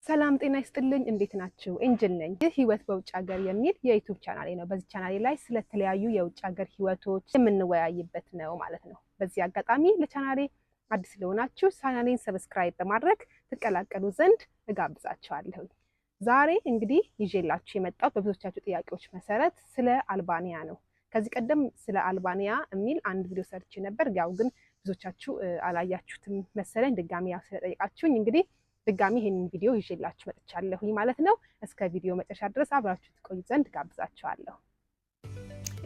ሰላም ጤና ይስጥልኝ። እንዴት ናችሁ? ኤንጅል ነኝ። ይህ ህይወት በውጭ ሀገር የሚል የ YouTube ቻናሌ ነው። በዚህ ቻናሌ ላይ ስለተለያዩ የውጭ ሀገር ህይወቶች የምንወያይበት ነው ማለት ነው። በዚህ አጋጣሚ ለቻናሌ አዲስ ለሆናችሁ ቻናሌን subscribe በማድረግ ትቀላቀሉ ዘንድ እጋብዛችኋለሁ። ዛሬ እንግዲህ ይዤላችሁ የመጣሁት በብዙዎቻችሁ ጥያቄዎች መሰረት ስለ አልባኒያ ነው። ከዚህ ቀደም ስለ አልባኒያ የሚል አንድ ቪዲዮ ሰርቼ ነበር። ያው ግን ብዙዎቻችሁ አላያችሁትም መሰለኝ። ድጋሚ ያው ስለጠየቃችሁኝ እንግዲህ ድጋሚ ይሄንን ቪዲዮ ይዤላችሁ መጥቻለሁኝ ማለት ነው። እስከ ቪዲዮ መጨረሻ ድረስ አብራችሁ ትቆዩ ዘንድ ጋብዛችኋለሁ።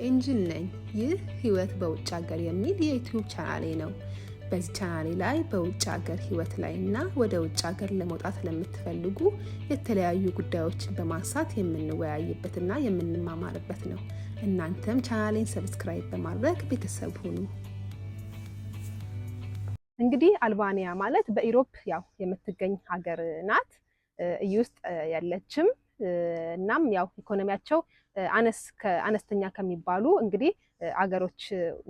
ኤንጅል ነኝ። ይህ ህይወት በውጭ ሀገር የሚል የ YouTube ቻናሌ ነው። በዚህ ቻናሌ ላይ በውጭ ሀገር ህይወት ላይ እና ወደ ውጭ ሀገር ለመውጣት ለምትፈልጉ የተለያዩ ጉዳዮችን በማንሳት የምንወያይበትና የምንማማርበት ነው። እናንተም ቻናሌን subscribe በማድረግ ቤተሰብ ሁኑ። እንግዲህ አልባኒያ ማለት በ Europe ያው የምትገኝ ሀገር ናት። EU ውስጥ ያለችም እናም ያው ኢኮኖሚያቸው አነስተኛ ከሚባሉ እንግዲህ አገሮች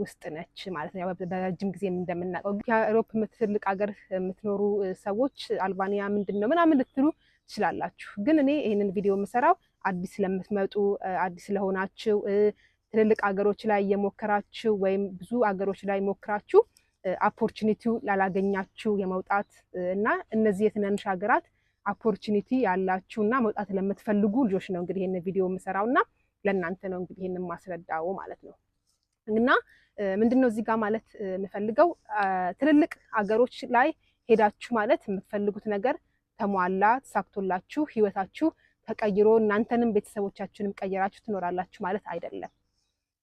ውስጥ ነች ማለት ነው። በረጅም ጊዜ እንደምናውቀው የ Europe ትልቅ ሀገር የምትኖሩ ሰዎች አልባኒያ ምንድን ነው ምናምን ልትሉ ትችላላችሁ። ግን እኔ ይህንን ቪዲዮ የምሰራው አዲስ ለምትመጡ፣ አዲስ ለሆናችሁ፣ ትልልቅ ሀገሮች ላይ እየሞከራችሁ ወይም ብዙ ሀገሮች ላይ ሞክራችሁ opportunity ው ላላገኛችሁ የመውጣት እና እነዚህ የትናንሽ ሀገራት opportunity ያላችሁ እና መውጣት ለምትፈልጉ ልጆች ነው እንግዲህ ይህን ቪዲዮ የምሰራው እና ለእናንተ ነው እንግዲህ ይህን የማስረዳው ማለት ነው። እና ምንድን ነው እዚህ ጋር ማለት የምፈልገው፣ ትልልቅ ሀገሮች ላይ ሄዳችሁ ማለት የምትፈልጉት ነገር ተሟላ ተሳክቶላችሁ ህይወታችሁ ተቀይሮ እናንተንም ቤተሰቦቻችሁንም ቀየራችሁ ትኖራላችሁ ማለት አይደለም።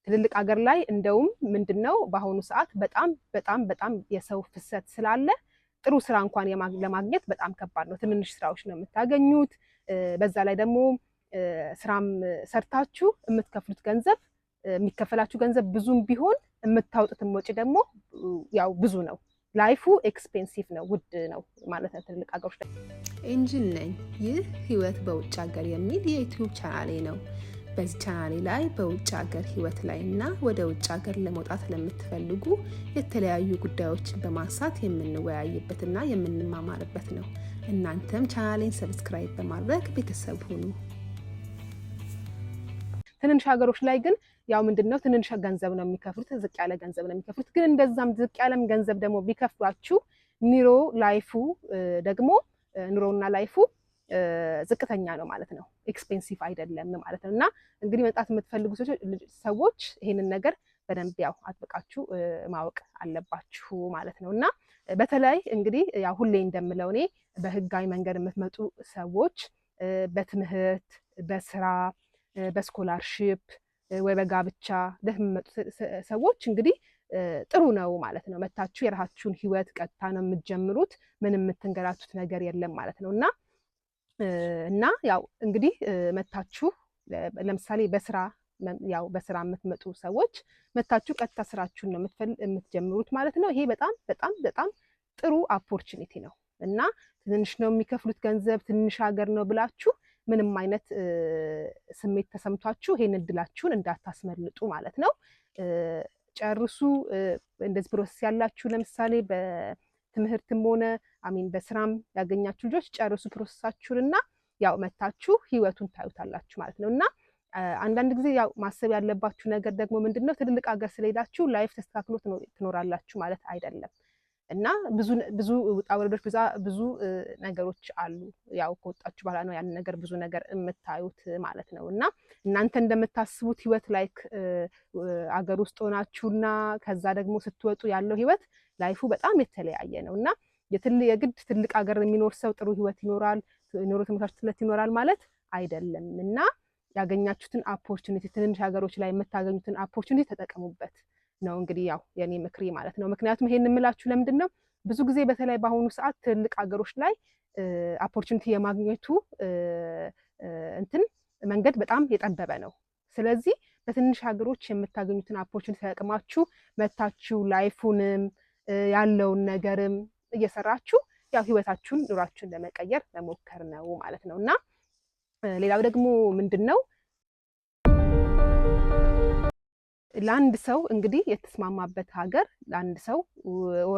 ትልልቅ ሀገር ላይ እንደውም ምንድን ነው በአሁኑ ሰዓት በጣም በጣም በጣም የሰው ፍሰት ስላለ ጥሩ ስራ እንኳን ለማግኘት በጣም ከባድ ነው። ትንንሽ ስራዎች ነው የምታገኙት። በዛ ላይ ደግሞ ስራም ሰርታችሁ የምትከፍሉት ገንዘብ፣ የሚከፈላችሁ ገንዘብ ብዙም ቢሆን የምታወጡትም ወጪ ደግሞ ያው ብዙ ነው። Life ኡ expensive ነው፣ ውድ ነው ማለት ነው ትልልቅ ሀገሮች ላይ። ኤንጅል ነኝ። ይህ ህይወት በውጭ ሀገር የሚል የ YouTube ቻናሌ ነው። በዚህ ቻናሌ ላይ በውጭ ሀገር ህይወት ላይ እና ወደ ውጭ ሀገር ለመውጣት ለምትፈልጉ የተለያዩ ጉዳዮችን በማንሳት የምንወያይበትና የምንማማርበት ነው። እናንተም ቻናሌን subscribe በማድረግ ቤተሰብ ሁኑ። ትንንሽ ሀገሮች ላይ ግን ያው ምንድን ነው ትንንሽ ገንዘብ ነው የሚከፍሉት፣ ዝቅ ያለ ገንዘብ ነው የሚከፍሉት። ግን እንደዛም ዝቅ ያለም ገንዘብ ደግሞ ቢከፍሏችሁ ኑሮ life ኡ ደግሞ ኑሮና life ኡ ዝቅተኛ ነው ማለት ነው። Expensive አይደለም ማለት ነው። እና እንግዲህ መምጣት የምትፈልጉ ሰዎች ይሄንን ነገር በደንብ ያው አጥብቃችሁ ማወቅ አለባችሁ ማለት ነው። እና በተለይ እንግዲህ ያው ሁሌ እንደምለው እኔ በህጋዊ መንገድ የምትመጡ ሰዎች በትምህርት፣ በስራ፣ በ scholarship ወይ በጋብቻ ለሚመጡ ሰዎች እንግዲህ ጥሩ ነው ማለት ነው። መታችሁ የራሳችሁን ህይወት ቀጥታ ነው የምትጀምሩት። ምንም የምትንገላቱት ነገር የለም ማለት ነው። እና ያው እንግዲህ መታችሁ ለምሳሌ በስራ፣ ያው በስራ የምትመጡ ሰዎች መታችሁ ቀጥታ ስራችሁን ነው የምትጀምሩት ማለት ነው። ይሄ በጣም በጣም በጣም ጥሩ opportunity ነው እና ትንሽ ነው የሚከፍሉት ገንዘብ፣ ትንሽ ሀገር ነው ብላችሁ ምንም አይነት ስሜት ተሰምቷችሁ ይሄን እድላችሁን እንዳታስመልጡ ማለት ነው። ጨርሱ። እንደዚህ process ያላችሁ ለምሳሌ በትምህርትም ሆነ I mean በስራም ያገኛችሁ ልጆች ጨርሱ process ኣችሁንና ያው መታችሁ ህይወቱን ታዩታላችሁ ማለት ነው። እና አንዳንድ ጊዜ ያው ማሰብ ያለባችሁ ነገር ደግሞ ምንድን ነው፣ ትልልቅ ሀገር ስለሄዳችሁ life ተስተካክሎ ትኖራላችሁ ማለት አይደለም። እና ብዙ ብዙ ውጣ ውረዶች፣ ብዙ ነገሮች አሉ። ያው ከወጣችሁ በኋላ ነው ያን ነገር ብዙ ነገር የምታዩት ማለት ነው። እና እናንተ እንደምታስቡት ህይወት like አገር ውስጥ ሆናችሁና ከዛ ደግሞ ስትወጡ ያለው ህይወት life ኡ በጣም የተለያየ ነው። እና የግድ ትልቅ ሀገር የሚኖር ሰው ጥሩ ህይወት ይኖራል፣ ኑሮ ተመቻችቶለት ይኖራል ማለት አይደለም። እና ያገኛችሁትን opportunity፣ ትንንሽ ሀገሮች ላይ የምታገኙትን opportunity ተጠቀሙበት ነው እንግዲህ ያው የኔ ምክሬ ማለት ነው። ምክንያቱም ይሄን የምላችሁ ለምንድን ነው፣ ብዙ ጊዜ በተለይ በአሁኑ ሰዓት ትልልቅ ሀገሮች ላይ opportunity የማግኘቱ እንትን መንገድ በጣም የጠበበ ነው። ስለዚህ በትንሽ ሀገሮች የምታገኙትን opportunity ተጠቅማችሁ መታችሁ life ኡንም ያለውን ነገርም እየሰራችሁ ያው ህይወታችሁን ኑሯችሁን ለመቀየር መሞከር ነው ማለት ነው። እና ሌላው ደግሞ ምንድን ነው፣ ለአንድ ሰው እንግዲህ የተስማማበት ሀገር ለአንድ ሰው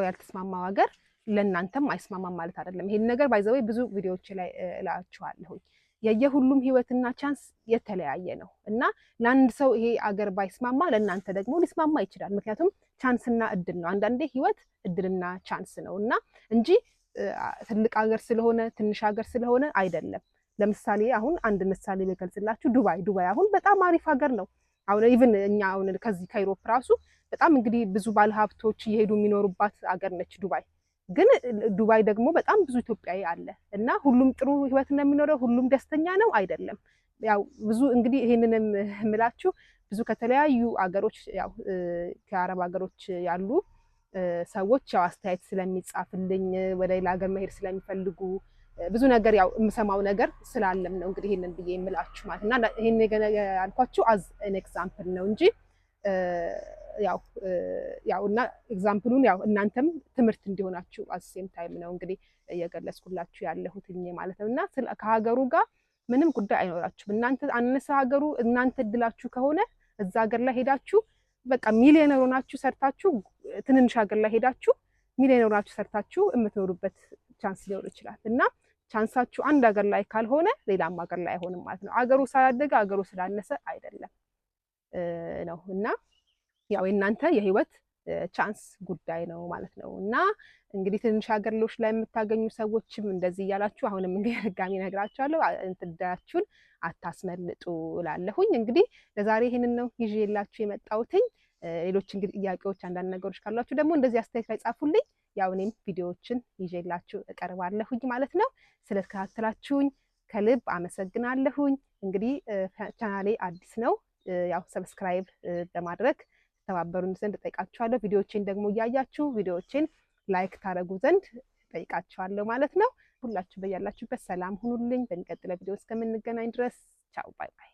ያልተስማማው ሀገር ለእናንተም አይስማማም ማለት አይደለም። ይሄን ነገር by the way ብዙ ቪዲዮዎች ላይ እላችኋለሁኝ። የየሁሉም ህይወትና chance የተለያየ ነው እና ለአንድ ሰው ይሄ አገር ባይስማማ ለእናንተ ደግሞ ሊስማማ ይችላል። ምክንያቱም chance ና እድል ነው። አንዳንዴ ህይወት እድልና chance ነው እና እንጂ ትልቅ ሀገር ስለሆነ ትንሽ ሀገር ስለሆነ አይደለም። ለምሳሌ አሁን አንድ ምሳሌ ብገልጽላችሁ ዱባይ፣ ዱባይ አሁን በጣም አሪፍ ሀገር ነው። አሁን even እኛ አሁን ከዚህ ከ Europe ራሱ በጣም እንግዲህ ብዙ ባለሀብቶች እየሄዱ የሚኖሩባት ሀገር ነች ዱባይ። ግን ዱባይ ደግሞ በጣም ብዙ ኢትዮጵያዊ አለ እና ሁሉም ጥሩ ህይወት ነው የሚኖረው፣ ሁሉም ደስተኛ ነው አይደለም። ያው ብዙ እንግዲህ ይሄንንም የምላችሁ ብዙ ከተለያዩ አገሮች፣ ያው ከአረብ ሀገሮች ያሉ ሰዎች ያው አስተያየት ስለሚጻፍልኝ፣ ወደ ሌላ ሀገር መሄድ ስለሚፈልጉ፣ ብዙ ነገር ያው የምሰማው ነገር ስላለም ነው እንግዲህ ይሄንን ብዬ የምላችሁ ማለት እና ይሄን ያልኳችሁ as an example ነው እንጂ ያው እና example ኡን ያው እናንተም ትምህርት እንዲሆናችሁ at same time ነው እንግዲህ እየገለጽኩላችሁ ያለሁትኝ ማለት ነው። እና ከሀገሩ ጋር ምንም ጉዳይ አይኖራችሁም። እናንተ አነሰ ሀገሩ እናንተ እድላችሁ ከሆነ እዛ ሀገር ላይ ሄዳችሁ በቃ ሚሊዮነር ሆናችሁ ሰርታችሁ፣ ትንንሽ ሀገር ላይ ሄዳችሁ ሚሊዮነር ሆናችሁ ሰርታችሁ የምትኖሩበት chance ሊኖር ይችላል። እና chance ኣችሁ አንድ ሀገር ላይ ካልሆነ ሌላም ሀገር ላይ አይሆንም ማለት ነው። አገሩ ስላደገ፣ አገሩ ስላነሰ አይደለም ነው እና ያው የእናንተ የህይወት chance ጉዳይ ነው ማለት ነው። እና እንግዲህ ትንንሽ ሀገሮች ላይ የምታገኙ ሰዎችም እንደዚህ እያላችሁ አሁንም እንግዲህ ድጋሚ እነግራችኋለሁ፣ እድላችሁን አታስመልጡ እላለሁኝ። እንግዲህ ለዛሬ ይህንን ነው ይዤላችሁ የመጣሁትኝ። ሌሎች እንግዲህ ጥያቄዎች፣ አንዳንድ ነገሮች ካሏችሁ ደግሞ እንደዚህ አስተያየት ላይ ጻፉልኝ። ያው እኔም ቪዲዮዎችን ይዤላችሁ እቀርባለሁኝ ማለት ነው። ስለተከታተላችሁኝ ከልብ አመሰግናለሁኝ። እንግዲህ ቻናሌ አዲስ ነው፣ ያው subscribe በማድረግ ተባበሩን ዘንድ እጠይቃችኋለሁ። ቪዲዮዎችን ደግሞ እያያችሁ ቪዲዮዎችን like ታደርጉ ዘንድ እጠይቃችኋለሁ ማለት ነው። ሁላችሁ በያላችሁበት ሰላም ሁኑልኝ። በሚቀጥለው ቪዲዮ እስከምንገናኝ ድረስ ቻው፣ bye bye።